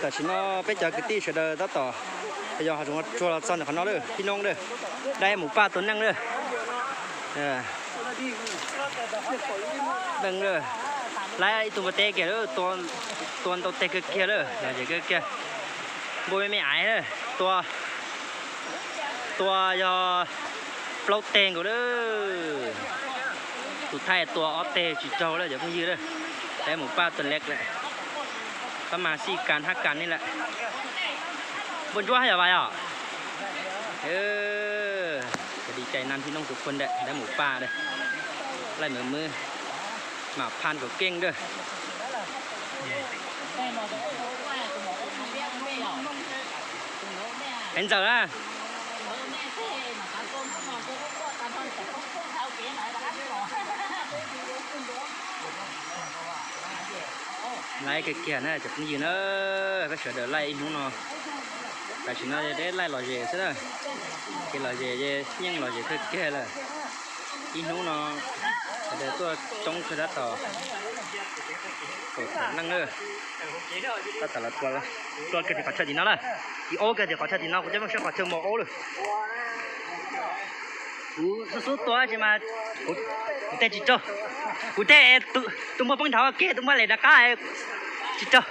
Tam sim no peb cov kwv tij sawv daws tab tom yog hav zoov tsuag los txog ntawm qhov no lawm tib noob lawm, dai mus paj tua neej lawm. Deej lawm, laib ib tug npua teb kiag, tua ntau teg kawg kiag lawm, los zem kawg kiag. Npua me me aiv, tua, tua yog plaub teg nkaus lawm. Tus thaij tua ob teg tsis raug lawm cov phooj ywg lawm. Dai mus paj tua lek lawm, pab mas xij kas hab kas ni lawm. Npua ntsuab hab yog vas yom. Cov dim cai nab thib nooj tus phuj ntawm dai mus paj, laij mawv mwb, mam phaj kaum keej lawm. Es ntxawm na. Laib kawg kiag na cov phooj ywg na, peb sawv daws laij ib hnub no. Tam sim no peb laij lom zem xwb na, ces lom zem ces yeej lom zem kawg kiag lawm. Ib hnub no sawv daws tuaj coob kawg tab tom kaum tawm leej lawm. Tab tom los tua kiag tim qhov chaw tim no lawm. Tim ob kiag tim qhov chaw tim no, kuv coj peb saib qhov chaw mos aub lawm. Kuv xub xub tua tsis mas kuv tej tsis raug. Kuv tej, tus npua poob nthav kiag, tus npua lem rov qab tsis raug.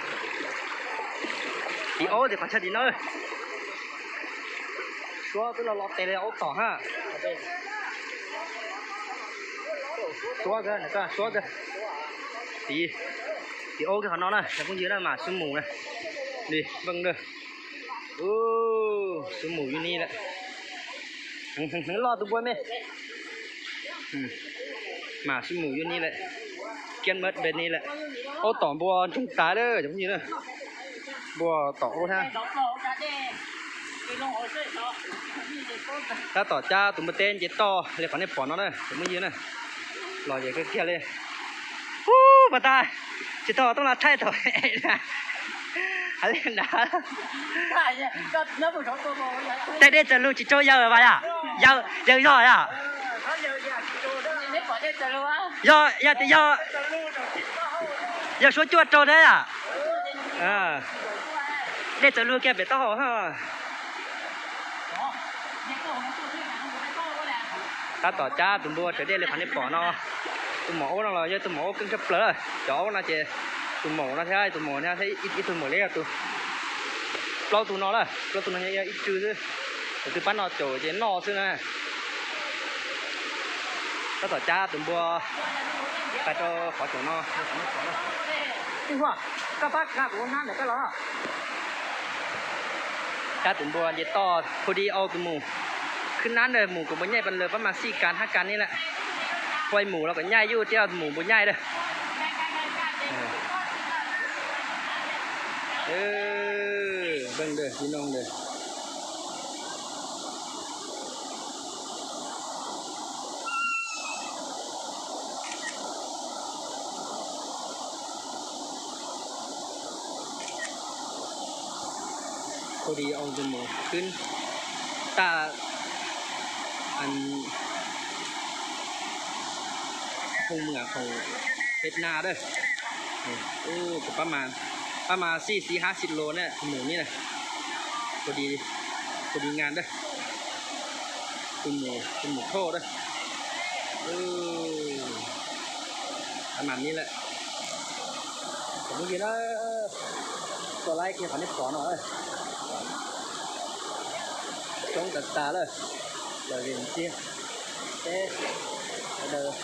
Tim ob tim qhov chaw tim no. Suab twb los los tes li aub tom hab. Suab kawg, suab kawg. Tim, tim ob kiag qhov no na cov phooj ywg na, mas xub mus na. Li npeej lawm. Xub mus yuav ni lawm. Heev heev loj tus npua me. Mas xub mus yuav ni lawm. Kiab mab npe ni lawm. Aub tom npua ntsoog tas lawm cov phooj ywg na. Npua tom aub thiab. Tab tom cab tus npua teb nce toj li qhov nej pom no na cov phooj ywg na. Lom zem kawg kiag li. Ub, pas tas, tsis tau tooj las thaij tau. Hais li ntawd. Tej dej txawm lug tsis raug yawg vas yom? Yawg, yawg yog yom? Yog, yog tias yog, yog suab cuaj raug thiab yom? Dej txawm lug kiag pem taub hau. Tab tom cab tus npua tsaws dej li qhov nej pom no. Tus maum aub no los yog tus maum aub keej tshaj plaws lawm. Cov aub no ces tus maum no thiab tus maum no thiab ib tug maum li tus, plaub tug no lawm, plaub tug no yog ib tsw xwb. Tus twg pab no caum ces noj xwb na. Tab tom cab tus npua pais rau qhov caum no. Cab tus npua nce toj phu di au tus mus khwb nab ntawd mus kom npua nyaij, pas lawv pab mas xij kas hab kas ni lawm. Pua mus los kom nyaij yuj thiab mus npua nyaij lawm. Npej ntawd tib noo ntawd. Phu di au tus mus khwb taj phoo mws khoom Việt Nam dawb. Pab mas xij xis hab xis los na tus mus ni na. Phu di ngan dawb. Tus mus thoj dawb. Pab mas ni lawm. Cov phooj ywg na, tuaj laib kiag qhov nej pom no. Coob tas tas lawm, lom zem tiag. Peb sawv daws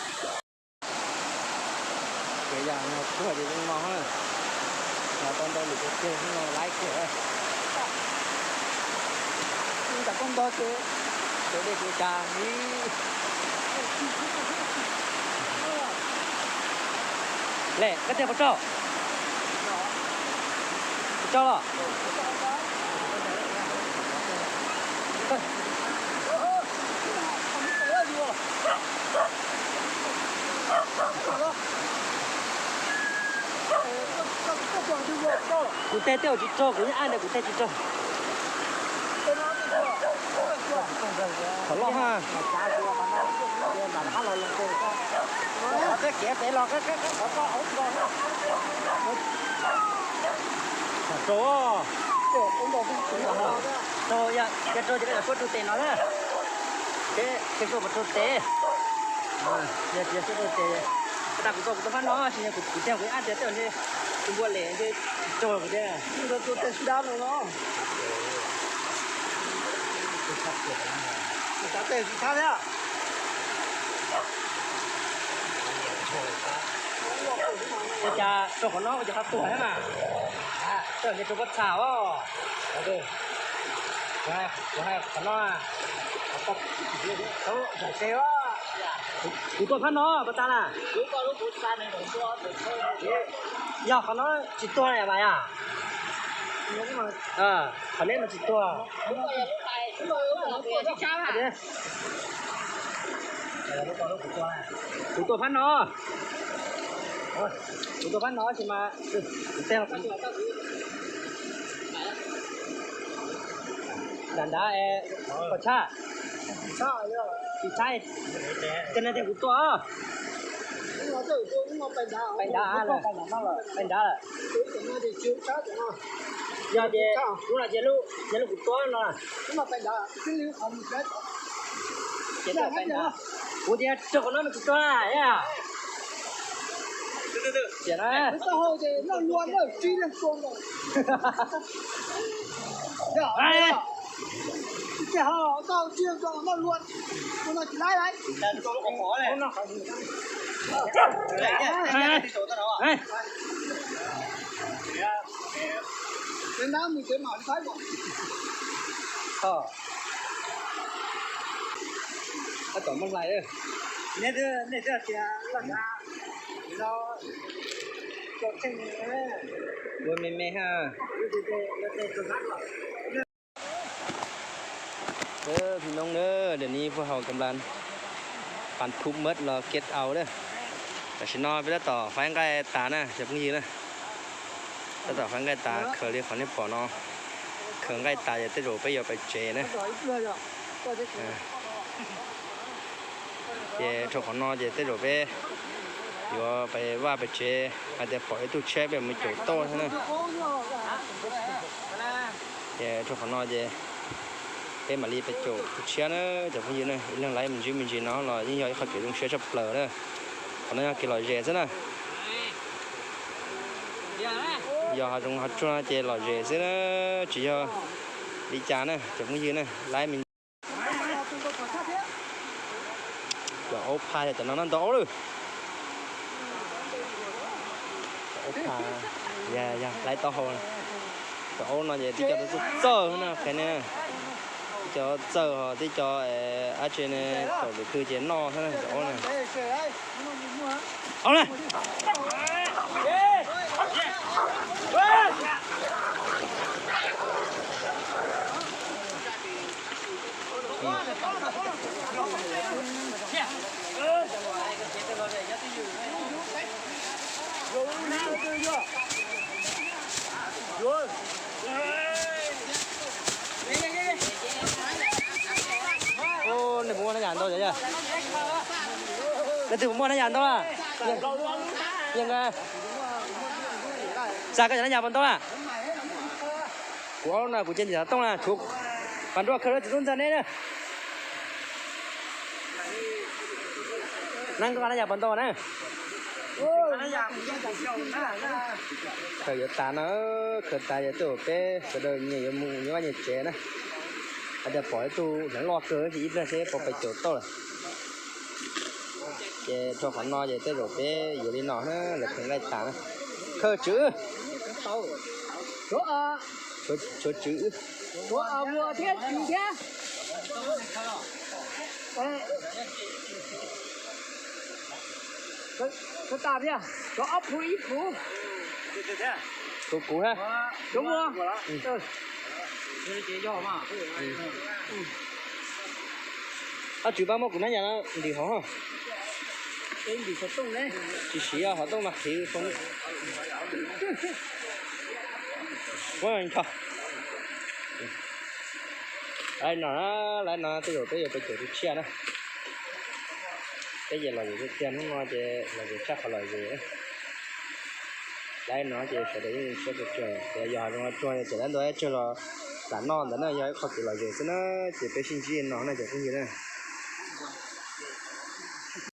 tsev yam no tuag ces zoo no na. Los tau ntau lwm tiag tiag no laib kiag. Tab tom koj nto ces sawv dej kuv cas li. Lej, koj tiag puas tsaug? Puas tsaug los? Kuv tej twb ua tsis raug, kuv yeej ab ntawd kuv tej tsis raug. Qhov loj ha. Raug, raug, yog raug ces koj yuav suab rau tes no na. Ces koj suab puas rau tes. Yog tias suab rau tes, tas kuv tau kuv tau fab no, tsis yog kuv tiag, kuv ab tias tej zaum ntshe tus npua lem ntshe tsis raug kuv tiag. Tus tes sib dab no no. Tus xav tes tsis thab thiab. Ua cas rau qhov no ua cas ho tuag thiab mas? Tej zaum ntshe rau pob txha os. Kuv hais qhov no, kuv tua phab no pas tas na. Yog qhov no tsis tuag na mas yog. Qhov neb mas tsis tuag. Kuv tua phab no. Kuv tua phab no tsis mas. Nram nrad, qhov tshab, tsis tshab, ces nws tias kuv tua. Pais nrad, pais nrad lawm. Yog ces lub no ces, ces lub kuv tua no. Ces pais nrad, kuv tias raug qhov no mas tsis tua na. Tias na. Tab tom muab hlais. Ua me me ha. Phim noob na, nim no peb hauv kam las pab phub mab los kiab au na. Tam sim no peb tab tom faib nqaij tas na cov phooj ywg na. Tab tom faib nqaij tas, khaws li qhov nej pom no. Khaws nqaij tas ces tej zaum peb yuav pais tsev na. Ces rau qhov no ces tej zaum peb yuav pais vaj pais tsev, hais tias pom ib tug tshiab peb mus caum tauj thiab na. Ces rau qhov no ces peb mam li pais caum tus tshiab na cov phooj ywg na. Ib leeg laib me ntsis me ntsis no los yeej yog ib qho kev zoo siab tshaj plaws na. Qhov no yog kev lom zem xwb na. Yog hav zoov hav tsuag no ces lom zem xwb na, tsis yog li cas na cov phooj ywg na. Laib me Cov aub pha yog cov no noj ntau aub lawm. Cov aub pha, yog, yog laib taub hau. Cov aub no ces tib co txawj txawj na, qhia nej. Tib co txawj ho tib co dab tsi ne, thaum lwm twg ces noj thiab na cov aub na. Aub na. Ub, nej puas muaj nab yam ntau cov yawg? Leej twg puas muaj nab yam ntau a? Yeej, xa koj cov nab yam puas ntau a? Kuv no kuv cia ntim xov tooj na, tshuav pas nruaj khaws rau txiv tub ntxawg neb na. Nab, koj nab yam puas ntau na? Khaws yuav tas no, khaws tas yog tej zaum peb sawv daws nyias yuav mus nyias vaj nyias tsev na. Hais tias pom ib tug hneev loj kawg ces ib pliag seb puas pais caum tauj lawm. Ces rau qhov no ces tej zaum peb yuav li no na, lawv khaws nqaij tas na. Khaws tswv, tshuav tswv thiab tswv thiab. Khaws tas thiab, tshuav ob phuv ib phuv. Tshuav kuv thiab. Tshuav kuv. Ob tswv pab muab kuv nab yam no ntim hauv. Tsis siv hov tooj mas qhiv. Muab ncho. Lawv no, lawv no tej zaum peb yuav pais caum tus tshiab na. Peb ces lom zem tiag tiag, hnub no ces lom zem tshaj qhov lom zem. Laib no ces sawv daws yeej siab pes tsawg, yog hav zoov hav tsuag ces laib ntau ib tsawg los tam noj ntawd na, yog ib qho kev lom zem xwb na. Ces peb sib ntsib no na cov phooj ywg na.